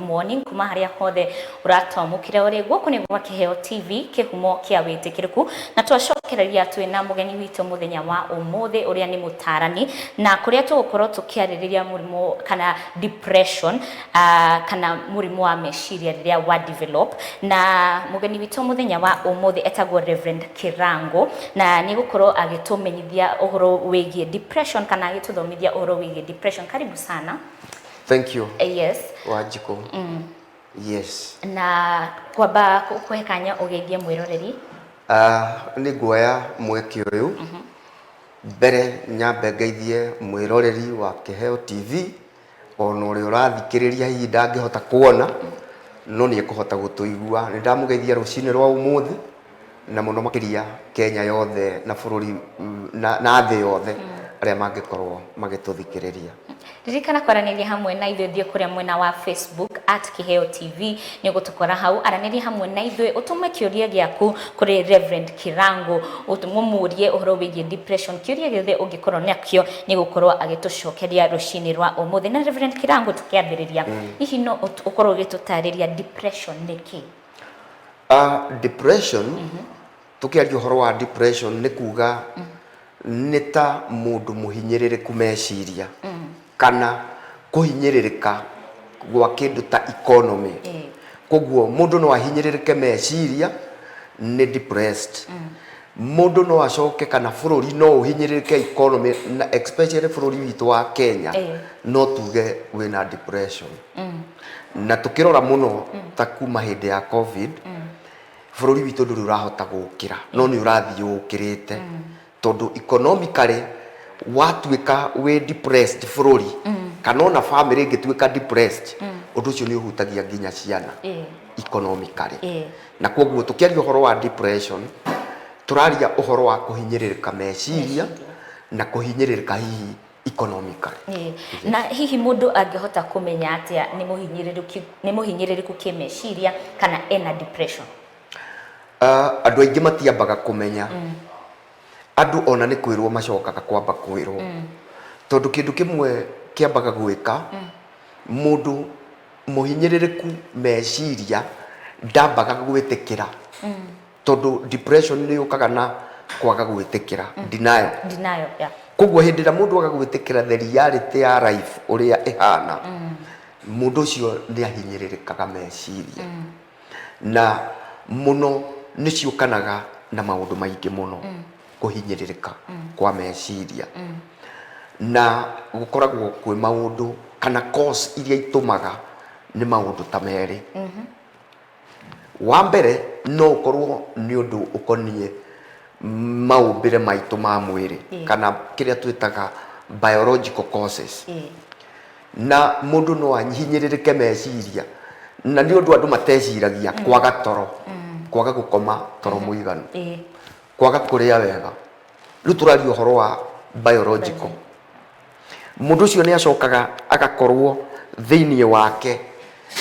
Morning kuma harĩa hothe ũratwamũkĩra ũrĩ. Gũkũ nĩ gwa Kĩheo TV, kĩhumo kĩa wĩtĩkĩrĩku, na twacokereria twĩ na mũgeni witũ mũthenya wa ũmũthĩ ũrĩa nĩ mũtarani, na kũrĩa tũgũkorwo tũkĩarĩrĩria mũrimũ kana depression, kana mũrimũ wa meciria rĩrĩa wa develop. Na mũgeni witũ mũthenya wa ũmũthĩ etagwo Reverend Kĩrango, na nĩ gũkorwo agĩtũmenyithia ũhoro wĩgiĩ depression kana agĩtũthomithia ũhoro wĩgiĩ depression. Karibu sana. Thank you. Yes. Wanjikũ. Yes. Na kwamba kũhe kanya ũgeithie mwĩroreri. Nĩ nguoya mweke ũyũ mbere nyambe ngeithie mwĩroreri wa Kĩheo TV, ona ũrĩa ũrathikĩrĩria hihi ndangĩhota kuona no nĩ ekũhota gũtũigua. Nĩ ndamũgeithia rũcinĩ rwa ũmũthĩ, na mũno makĩria Kenya yothe na bũrũri na thĩ yothe arĩa mangĩkorwo magĩtũthikĩrĩria. Ririkana kwaranĩria hamwe na ithuĩ, thiĩ kũrĩa mwena wa Facebook @KĩheoTV, nĩ ũgũtũkora hau. Aranĩria hamwe na ithuĩ, ũtũme kĩũria gĩaku kũrĩ Reverend Kĩrango, ũmũrie ũhoro wĩgiĩ depression. Kĩũria gĩothe ũngĩkorwo nakĩo nĩ gũkorwo agĩtũcokeria rũcinĩ rwa ũmũthĩ. Na Reverend Kĩrango, tũkĩambĩrĩria, hihi no ũkorwo ũgĩtũtarĩria depression nĩ kĩĩ? Depression, tũkĩaria ũhoro wa depression nĩ kuga nĩ ta mũndũ mũhinyĩrĩrĩku meciria kana kũhinyĩrĩrĩka gwa kĩndũ ta economy. Koguo mũndũ no ahinyĩrĩrĩke meciria, nĩ depressed. Mũndũ no acoke kana bũrũri no ũhinyĩrĩrĩke economy, na especially bũrũri witũ wa Kenya, no tuge wĩna depression. Na tũkĩrora mũno ta kuma hĩndĩ ya COVID, bũrũri witũ ndũrĩ ũrahota gũkĩra, no nĩ ũrathiĩ ũkĩrĩte, tondũ economically watuĩka wĩ depressed bũrũri, kana ona family ĩngĩtuĩka depressed, ũndũ ũcio nĩ ũhutagia nginya ciana economically. Na koguo tũkĩaria ũhoro wa depression, tũraria ũhoro wa kũhinyĩrĩrĩka meciria na kũhinyĩrĩrĩka hihi economically. Na hihi mũndũ angĩhota kũmenya atĩa nĩ mũhinyĩrĩrĩku kĩmeciria kana ena depression? Andũ aingĩ matiambaga kũmenya. Andũ ona nĩ kwĩrwo macokaga kwamba kwĩrwo, tondũ kĩndũ kĩmwe kĩambaga gwĩka mũndũ mũhinyĩrĩrĩku meciria, ndambaga gwĩtĩkĩra, tondũ depression nĩ yũkaga na kwaga gwĩtĩkĩra, denial. Denial, yeah. Koguo hĩndĩ ĩrĩa mũndũ aga gwĩtĩkĩra the reality ya life ũrĩa ĩhana, mũndũ ũcio nĩ ahinyĩrĩrĩkaga meciria, na mũno nĩ ciũkanaga na maũndũ maingĩ mũno kũhinyĩrĩrĩka kwa meciria, na gũkoragwo kwĩ maũndũ kana cause iria itũmaga nĩ maũndũ ta merĩ. Wa mbere no ũkorwo nĩ ũndũ ũkoniĩ maũmbĩre maitũ ma mwĩrĩ, kana kĩrĩa twĩtaga biological causes, na mũndũ no ahinyĩrĩrĩke meciria na nĩ ũndũ andũ mateciragia: kwaga toro, kwaga gũkoma toro mũiganu, kwaga kũrĩa wega. Rĩu tũraria ũhoro wa biological. Mũndũ ũcio nĩ acokaga agakorwo thĩinĩ wake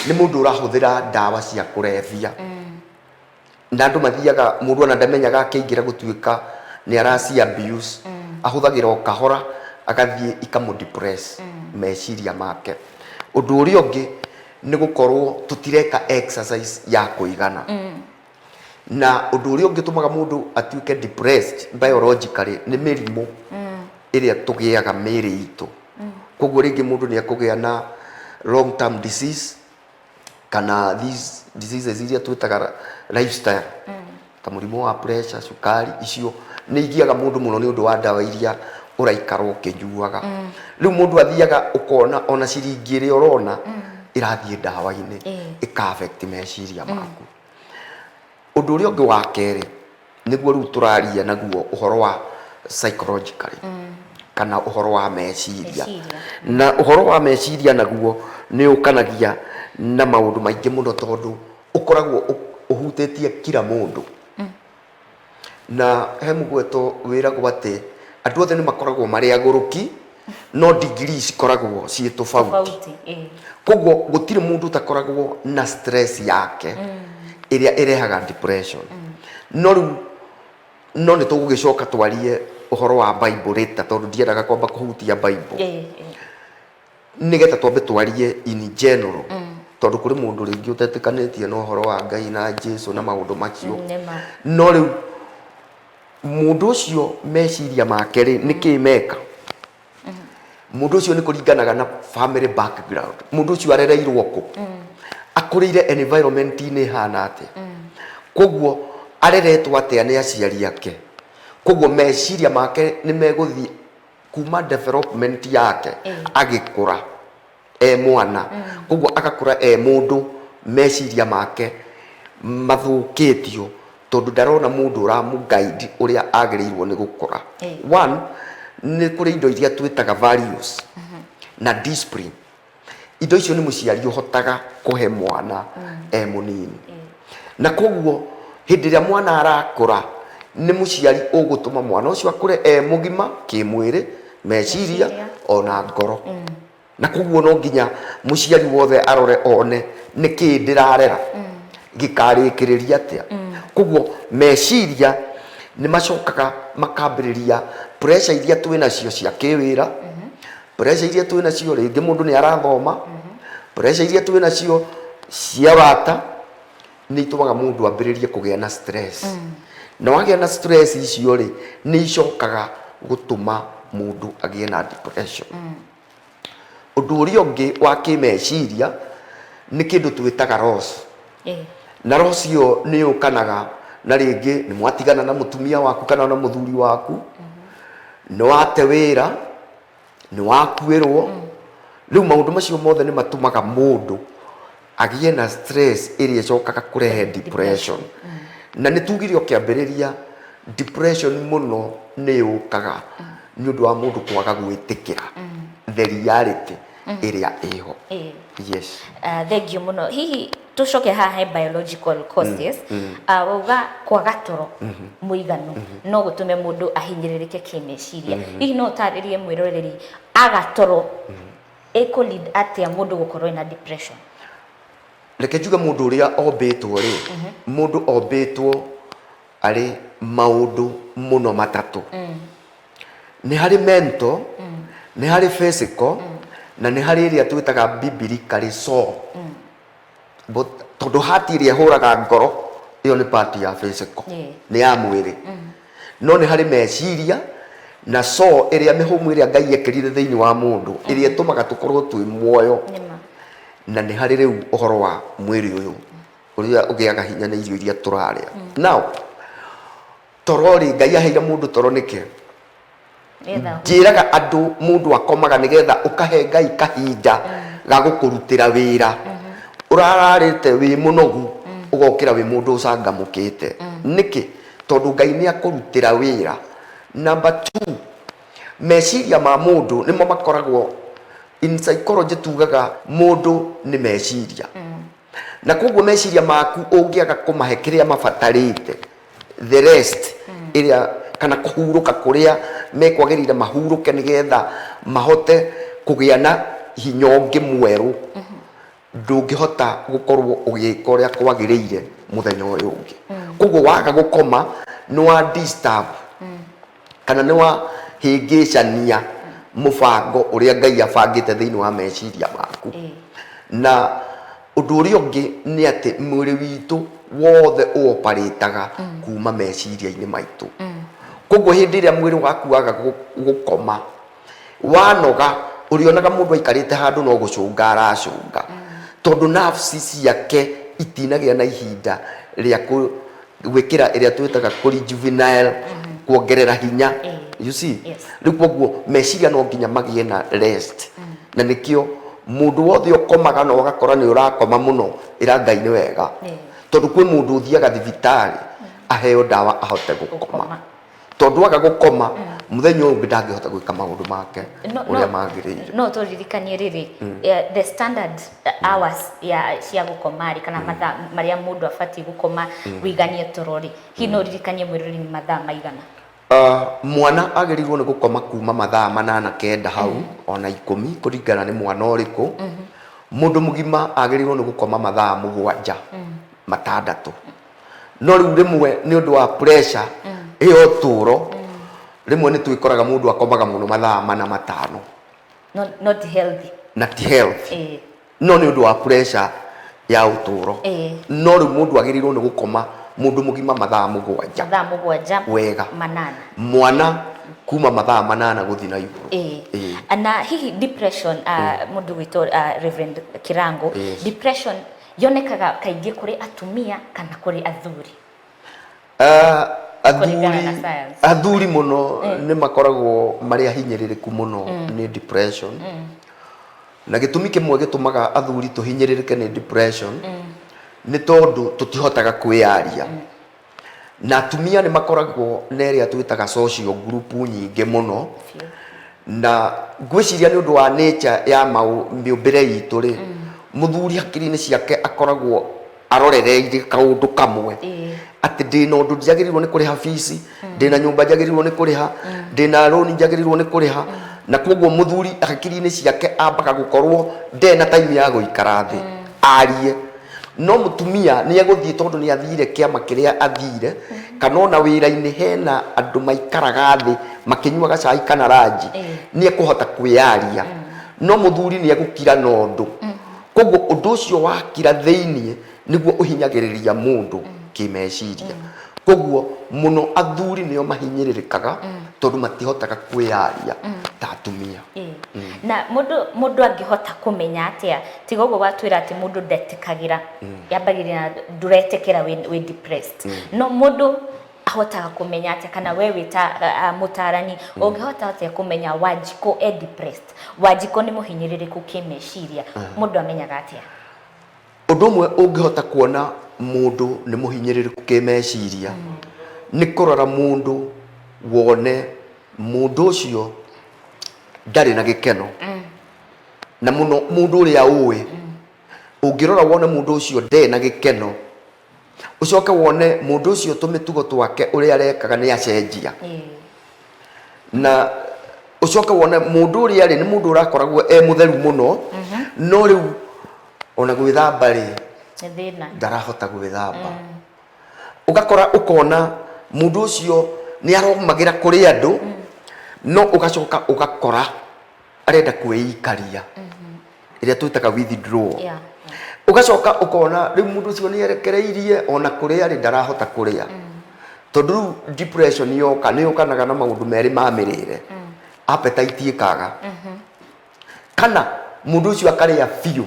nĩ mũndũ ũrahũthĩra ndawa cia kũrebia, na andũ mathiaga, mũndũ ona ndamenyaga akĩingĩra gũtuĩka nĩ araci abuse, ahũthagĩra o kahora agathiĩ ikamũ depress meciria make. Ũndũ ũrĩa ũngĩ nĩ gũkorwo tũtireka exercise ya kũigana. Na ũndũ ũrĩa ũngĩ ũtũmaga mũndũ atuĩke depressed biologically nĩ mĩrimũ ĩrĩa tũgĩaga mĩĩrĩ itũ. Koguo rĩngĩ mũndũ nĩ ekũgĩa na long term disease kana these diseases iria twĩtaga lifestyle, ta mũrimũ wa pressure, cukari. Icio nĩ igiaga mũndũ mũno nĩ ũndũ wa ndawa iria ũraikara ũkĩnyuaga. Rĩu mũndũ athiaga ũkona ona ciringi ĩrĩa ũrona ĩrathiĩ ndawa-inĩ, ĩka affect meciria maku. Ũndũ ũrĩa ũngĩ wa kerĩ nĩguo rĩu tũraria naguo ũhoro wa psychologically kana ũhoro wa meciria. Meciria. Na ũhoro wa meciria naguo nĩ ũkanagia na maũndũ maingĩ mũno, tondũ ũkoragwo ũhutĩtie kila mũndũ. Na he mũgweto wĩragwo atĩ andũ othe nĩ makoragwo marĩ agũrũki, no degree cikoragwo ciĩ tofauti. Tofauti. Koguo gũtirĩ mũndũ ũtakoragwo na stress yake ĩrĩa ĩrehaga depression. No rĩu no nĩ tũgũgĩcoka twarie ũhoro wa Bible later, tondũ ndiendaga kwamba kũhutia Bible, nĩgetha twambe twarie in general. Tondũ kũrĩ mũndũ rĩngĩ ũtetĩkanĩtie na ũhoro wa Ngai na Jesu na maũndũ macio. Nĩma. No rĩu mũndũ ũcio meciria make rĩ, nĩkĩĩ meka? Mũndũ ũcio nĩ kũringanaga na family background. Mũndũ ũcio arereirwo kũ? Akũrĩire environment-inĩ ĩhana atĩa? Koguo areretwo atĩa nĩ aciari ake? Koguo meciria make nĩ megũthiĩ kuma development yake agĩkũra e mwana. Koguo agakũra e mũndũ meciria make mathũkĩtio tondũ ndarona mũndũ ũramũ-guide ũrĩa agĩrĩirwo nĩ gũkũra. One, nĩ kũrĩ indo iria twĩtaga values na discipline. Indo icio nĩ mũciari ũhotaga kũhe mwana e mũnini. Na koguo hĩndĩ ĩrĩa mwana arakũra, nĩ mũciari ũgũtũma mwana ũcio akũre e mũgima kĩmwĩrĩ, meciria ona ngoro. Na koguo no nginya mũciari wothe arore one nĩkĩĩ ndĩrarera gĩkarĩkĩrĩria atĩa. Koguo meciria nĩ macokaga makambĩrĩria pressure iria twĩ nacio cia kĩwĩra, pressure iria twĩ nacio rĩngĩ mũndũ nĩ arathoma, pressure iria twĩ nacio cia wata nĩ itũmaga mũndũ ambĩrĩrie kũgĩa na stress. Na wagĩa na stress icio rĩ, nĩ icokaga gũtũma mũndũ agĩe na depression. Ũndũ ũrĩa ũngĩ wa kĩmeciria nĩ kĩndũ twĩtaga loss. Na loss ĩyo nĩ yũkanaga na rĩngĩ nĩ mwatigana na mũtumia waku kana na mũthuri waku, nĩ wate wĩra, nĩ wakuĩrwo. Rĩu maũndũ macio mothe nĩ matũmaga mũndũ agĩe na stress ĩrĩa ĩcokaga kũrehe depression. Na nĩ tugire o kĩambĩrĩria, depression mũno nĩ yũkaga nĩ ũndũ wa mũndũ kwaga gwĩtĩkĩra the reality ĩrĩa ĩho. Yes. Thank you mũno. Hihi tũcoke haha he biological causes. Wauga kwaga toro mũiganu no gũtũme mũndũ ahinyĩrĩrĩke kĩmeciria. Hihi no ũtarĩrie mwĩroreri aga toro ĩkũ lead atĩa mũndũ gũkorwo ena depression? Reke njuge mũndũ ũrĩa ombĩtwo rĩ, mũndũ ombĩtwo arĩ maũndũ mũno matatũ. Nĩ harĩ mental, nĩ harĩ physical, na nĩ harĩ ĩrĩa twĩtaga biblically soul. But tondũ heart ĩrĩa ĩhũraga ngoro, ĩyo nĩ part ya physical, nĩ ya mwĩrĩ. No nĩ harĩ meciria na soul ĩrĩa mĩhũmũ ĩrĩa Ngai ekĩrire thĩinĩ wa mũndũ, ĩrĩa ĩtũmaga tũkorwo twĩ muoyo. Na nĩ harĩ rĩu ũhoro wa mwĩrĩ ũyũ ũrĩa ũgĩaga hinya nĩ irio iria tũrarĩa. Now, toro rĩ, Ngai aheire mũndũ toro nĩkĩ? Njĩraga andũ mũndũ akomaga nĩgetha ũkahe Ngai kahinda ga gũkũrutĩra wĩra. Ũrararĩte wĩ mũnogu, ũgokĩra wĩ mũndũ ũcangamũkĩte. Nĩkĩ? Tondũ Ngai nĩ akũrutĩra wĩra. Number two, meciria ma mũndũ nĩmo makoragwo, in psychology tugaga mũndũ nĩ meciria. Na koguo meciria maku ũngĩaga kũmahe kĩrĩa mabatarĩte, the rest ĩrĩa kana kũhurũka kũrĩa mekwagĩrĩire mahurũke nĩgetha mahote kũgĩa na hinya ũngĩ mwerũ, ndũngĩhota gũkorwo ũgĩka ũrĩa kwagĩrĩire mũthenya ũyũ ũngĩ. Koguo waga gũkoma nĩ wa disturb kana nĩ wahĩngĩcania mũbango ũrĩa Ngai abangĩte thĩinĩ wa meciria maku. Na ũndũ ũrĩa ũngĩ nĩ atĩ mwĩrĩ witũ wothe ũoparĩtaga kuma meciria-inĩ maitũ. Koguo hĩndĩ ĩrĩa mwĩrĩ waku waga gũkoma, wanoga, ũrĩonaga mũndũ aikarĩte handũ no gũcũnga aracũnga, tondũ nerves ciake itinagĩa na ihinda rĩa gwĩkĩra ĩrĩa twĩtaga kũ rejuvenile, kuongerera hinya. You see? Rĩu koguo meciria no nginya magĩe na rest. Na nĩkĩo mũndũ wothe ũkomaga na ũgakora nĩ ũrakoma mũno, ĩra Ngai nĩ wega. Tondũ kwĩ mũndũ ũthiaga thibitarĩ aheo ndawa ahote gũkoma. Tondũ aga gũkoma, mũthenya ũyũ ũngĩ ndangĩhota gwĩka maũndũ make ũrĩa magĩrĩire. No tũririkanie rĩrĩ, the standard hours ya cia gũkoma rĩ, kana mathaa marĩa mũndũ abatiĩ gũkoma wĩiganie toro rĩ, hihi no ũririkanie mwĩroreri nĩ mathaa maigana? Mwana agĩrĩirwo nĩ gũkoma kuma mathaa 8 9 hau, ona 10 kũringana nĩ mwana ũrĩkũ. Mũndũ mũgima agĩrĩirwo nĩ gũkoma mathaa 7, 6. No rĩu rĩmwe nĩ ũndũ wa pressure ĩyo ũtũũro, rĩmwe nĩ twĩkoraga mũndũ akomaga mũno mathaa 4 5. Not healthy. Na ti healthy. No nĩ ũndũ wa pressure Ya ũtũũro. No rĩu mũndũ agĩrĩirwo nĩ gũkoma, mũndũ mũgima, mathaa 7. Mathaa 7. Wega. 8. Mwana kuma mathaa 8 gũthiĩ na igũrũ. Na hihi depression, mũndũ gwĩtwo Reverend Kirango, Yes. depression yonekaga kaingĩ kũrĩ atumia kana kũrĩ athuri? Kũringana na Athuri. science. Athuri mũno nĩ makoragwo marĩ ahinyĩrĩrĩku mũno nĩ depression, na gĩtũmi kĩmwe gĩtũmaga athuri tũhinyĩrĩrĩke nĩ depression nĩ tondũ tũtihotaga kwĩyaria, na atumia nĩ makoragwo na ĩrĩa twĩtaga social group nyingĩ mũno. Na ngwĩciria nĩ ũndũ wa nature ya mĩũmbĩre itũ rĩ, mũthuri hakiri-inĩ ciake akoragwo arorereirie kaũndũ kamwe, atĩ ndĩna ũndũ njagĩrĩirwo nĩ kũrĩha fees, ndĩna nyũmba njagĩrĩirwo nĩ kũrĩha, ndĩna loan njagĩrĩirwo nĩ kũrĩha, na koguo mũthuri hakiri-inĩ ciake ambaga gũkorwo ndarĩ na time ya gũikara thĩ arie. No mũtumia nĩ egũthiĩ tondũ nĩ athire kĩama kĩrĩa athire, kana ona wĩra-inĩ hena andũ maikaraga thĩ makĩnyuaga cai kana ranji, nĩ ekũhota kwĩyaria. No mũthuri nĩ egũkira na ũndũ, koguo ũndũ ũcio wakira thĩiniĩ nĩguo ũhinyagĩrĩria mũndũ kĩmeciria. Koguo mũno athuri nĩo mahinyĩrĩrĩkaga tondũ matihotaga kwĩyaria ta atumia. Na mũndũ angĩhota kũmenya atĩa, tiga ũguo watwĩra atĩ mũndũ ndetĩkagĩra, yambagĩrĩria na ndũretĩkĩra wĩ depressed, no mũndũ ahotaga kũmenya atĩa, kana we wĩ ta mũtarani ũngĩhota atĩa kũmenya Wanjikũ e depressed, Wanjikũ nĩ mũhinyĩrĩrĩku kĩmeciria? Mũndũ amenyaga atĩa? Ũndũ ũmwe ũngĩhota kuona mũndũ nĩ mũhinyĩrĩrĩku kĩmeciria nĩ kũrora mũndũ wone mũndũ ũcio ndarĩ na gĩkeno, na mũno mũndũ ũrĩa ũĩ. Ũngĩrora wone mũndũ ũcio ndarĩ na gĩkeno, ũcoke wone mũndũ ũcio tũmĩtugo twake ũrĩa arekaga nĩ acenjia, na ũcoke wone mũndũ ũrĩa rĩ nĩ mũndũ ũrakoragwo e mũtheru mũno, no rĩu ona gwĩthamba rĩ Nĩ thĩna. Ndarahota gwĩthamba. Ũgakora ũkona mũndũ ũcio nĩ aromagĩra kũrĩ andũ, no ũgacoka ũgakora arenda kwĩikaria, ĩrĩa twĩtaga withdrawal. Ũgacoka ũkona rĩu mũndũ ũcio nĩ erekereirie ona kũrĩa rĩ ndarahota kũrĩa, tondũ rĩu depression yoka nĩ yũkanaga na maũndũ merĩ ma mĩrĩre, appetite ĩkaga, kana mũndũ ũcio akarĩa biũ.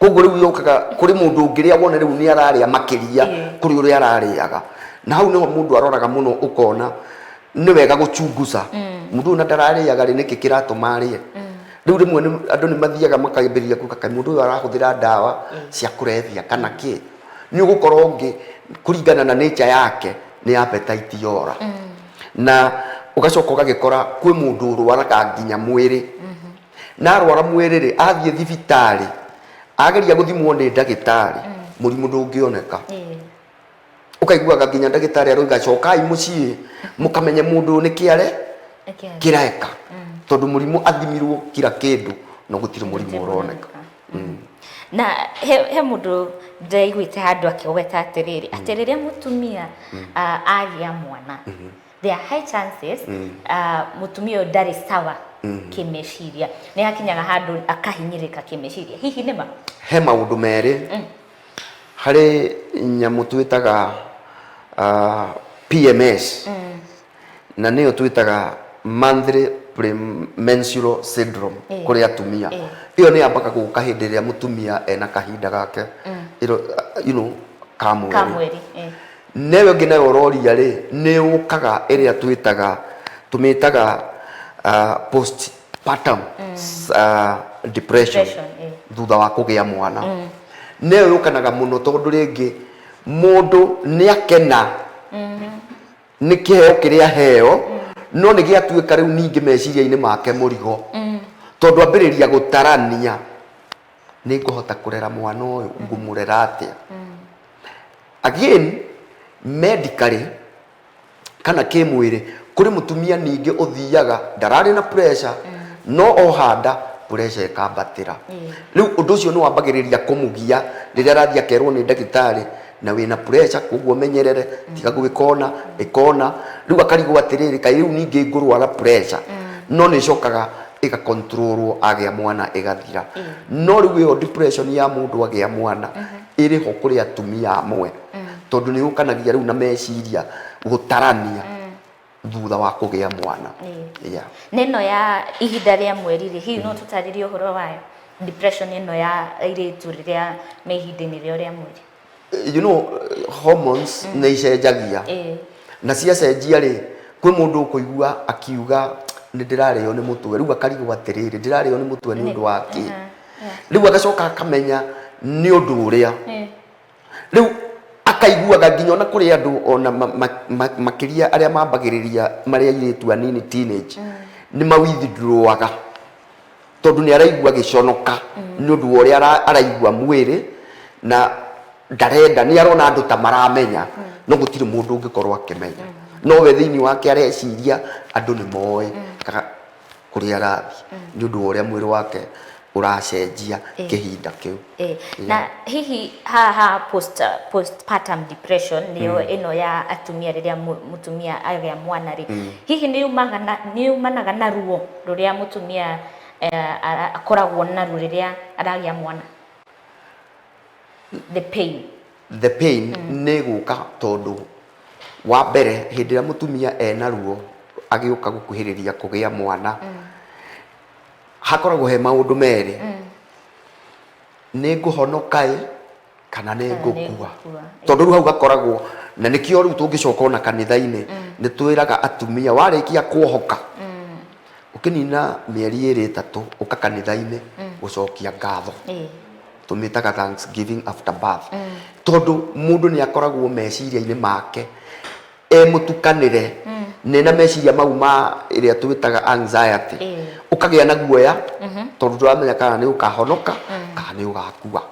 Koguo rĩu yũkaga kũrĩ mũndũ ũngĩrĩa wone rĩu nĩ ararĩa makĩria kũrĩ ũrĩa ararĩaga, na hau nĩho mũndũ aroraga mũno, ũkona nĩ wega gũchunguza mũndũ ũyũ na ndararĩaga rĩ, nĩkĩ kĩratũma arĩe rĩu. Rĩmwe andũ nĩ mathiaga makambĩrĩria kuga kaĩ mũndũ ũyũ arahũthĩra ndawa cia kũrebia kana kĩ. Nĩ ũgũkora ũngĩ kũringana na nature yake nĩ appetite yora, na ũgacoka ũgagĩkora kwĩ mũndũ ũrwaraga nginya mwĩrĩ, na arwara mwĩrĩ rĩ, athiĩ thibitarĩ ageria gũthimwo nĩ ndagĩtarĩ, mũrimũ ndũngĩoneka. Ũkaiguaga nginya ndagĩtarĩ aroiga, "Cokai mũciĩ mũkamenye mũndũ ũyũ nĩkĩ are kĩreka," tondũ mũrimũ athimirwo kila kĩndũ no gũtirĩ mũrimũ ũroneka. Na he mũndũ ndaiguĩte handũ akĩgweta atĩrĩrĩ, atĩ rĩrĩa mũtumia agĩa mwana, there are high chances mũtumia ũyũ ndarĩ sawa kĩmeciria, nĩ hakinyaga handũ akahinyĩrĩka kĩmeciria. Hihi nĩ ma? He maũndũ merĩ. Harĩ nyamũ twĩtaga PMS, na nĩyo twĩtaga monthly premenstrual syndrome kũrĩ atumia. Ĩyo nĩ yambaga gũka hĩndĩ ĩrĩa mũtumia ena kahinda gake ka mweri. Ka mweri. Newe ĩngĩ nayo ũroria rĩ, nĩ yũkaga ĩrĩa twĩtaga tũmĩtaga postpartum depression, Depression. Thutha wa kũgĩa mwana. Neyo yũkanaga mũno tondũ rĩngĩ mũndũ nĩ akena nĩ kĩheo kĩrĩa heo, no nĩ gĩatuĩka rĩu ningĩ meciria-inĩ make mũrigo, tondũ ambĩrĩria gũtarania, nĩ ngũhota kũrera mwana ũyũ, ngũmũrera atĩa? Again, medically kana kĩmwĩrĩ, kũrĩ mũtumia ningĩ ũthiaga ndararĩ na pressure, no ohanda pressure ĩkambatĩra. Rĩu ũndũ ũcio nĩ wambagĩrĩria kũmũgia rĩrĩa arathiĩ akerwo nĩ ndagĩtarĩ na wĩna pressure, koguo menyerere, tiga gwĩka ũna ĩka ũna. Rĩu akarigwo atĩrĩrĩ, kaĩ rĩu ningĩ ngũrwara pressure? No nĩ ĩcokaga Ĩgakontrolwo agĩa mwana ĩgathira. No rĩu ĩyo depression ya mũndũ agĩa mwana ĩrĩ ho kũrĩ atumia amwe, tondũ nĩ yũkanagia rĩu na meciria gũtarania thutha wa kũgĩa mwana. Yeah. Na ĩno ya ihinda rĩa mweri rĩ, hihi no tũtarĩrie ũhoro wayo, depression ĩno ya airĩtu rĩrĩa me ihinda-inĩ rĩao rĩa mweri? Hormones nĩ icenjagia. Na ciacenjia rĩ, kwĩ mũndũ ũkũigua akiuga, "Nĩ ndĩrarĩo nĩ mũtwe." Rĩu akarigwo atĩrĩrĩ, "Ndĩrarĩo nĩ mũtwe nĩ ũndũ wa kĩ?" Rĩu agacoka akamenya nĩ ũndũ ũrĩa rĩu akaiguaga. Nginya ona kũrĩ andũ ona makĩria arĩa mambagĩrĩria marĩ airĩtu anini, teenage, nĩ ma withdrawaga tondũ nĩ araigua gĩconoka nĩ ũndũ wa ũrĩa araigua mwĩrĩ, na ndarenda, nĩ arona andũ ta maramenya, no gũtirĩ mũndũ ũngĩkorwo akĩmenya, no we thĩinĩ wake areciria andũ nĩ moĩ kana kũrĩa arathiĩ nĩ ũndũ wa ũrĩa mwĩrĩ wake ũracenjia kĩhinda kĩu. Na hihi haha postpartum depression, nĩyo ĩno ya atumia rĩrĩa mũtumia agĩa mwana rĩ, hihi nĩ yumanaga na ruo rũrĩa mũtumia akoragwo naruo rĩrĩa aragĩa mwana, the pain? The pain nĩ gũka tondũ wa mbere, hĩndĩ ĩrĩa mũtumia ena ruo agĩũka gũkuhĩrĩria kũgĩa mwana, hakoragwo he maũndũ merĩ: nĩ ngũhonoka ĩ kana nĩ Kana nĩ ngũkua. Ngũkua. Tondũ rĩu hau gakoragwo na nĩkĩo rĩu tũngĩcoka ona kanitha-inĩ nĩ twĩraga atumia, warĩkia kuohoka, ũkĩnina mĩeri 2 3, ũka kanitha-inĩ gũcokia ngatho. Tũmĩtaga thanksgiving after birth, tondũ mũndũ nĩ akoragwo meciria-inĩ make e mũtukanĩre nĩ na meciria mau ma ĩrĩa twĩtaga anxiety. Ũkagĩa na guoya tondũ ndũramenya kana nĩ ũkahonoka kana nĩ ũgakua,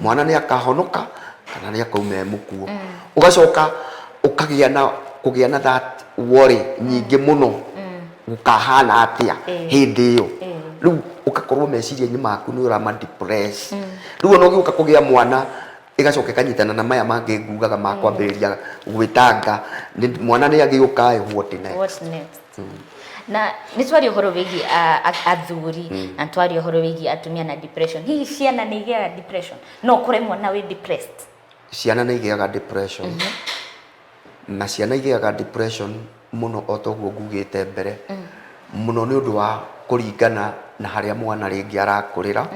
mwana nĩ akahonoka kana nĩ akauma e mũkuo. Ũgacoka ũkagĩa na kũgĩa na that worry nyingĩ mũno, gũkahana atĩa hĩndĩ ĩyo. Rĩu ũgakorwo meciria-inĩ maku nĩ ũrama depress. Rĩu ona ũgĩũka kũgĩa mwana, ĩgacoka ĩkanyitana na maya mangĩ ngugaga ma kwambĩrĩria gwĩtanga. Mwana nĩ agĩũka ĩ, what next? What next? Na nĩ twaria ũhoro wĩgiĩ athuri, na nĩ twaria ũhoro wĩgiĩ atumia na depression. Hihi ciana nĩ igĩaga depression? No ũkore mwana wĩ depressed? Ciana nĩ igĩaga depression, na ciana igĩaga depression mũno o ta ũguo ngugĩte mbere, mũno nĩ ũndũ wa kũringana na harĩa mwana rĩngĩ arakũrĩra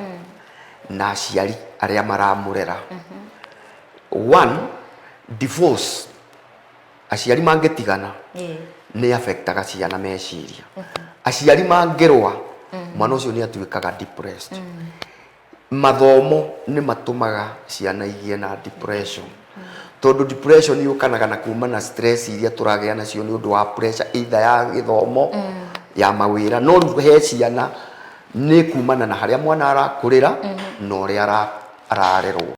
na aciari arĩa maramũrera. One, divorce, aciari mangĩtigana, nĩ affectaga ciana meciria. Aciari mangĩrũa, mwana ũcio nĩ atuĩkaga depressed. Mathomo nĩ matũmaga ciana igĩe na depression, tondũ depression yũkanaga na kuma na stress iria tũragĩa nacio nĩ ũndũ wa pressure, either ya gĩthomo, ya mawĩra. No rĩu he ciana nĩ kumana na harĩa mwana arakũrĩra na ũrĩa ararerwo.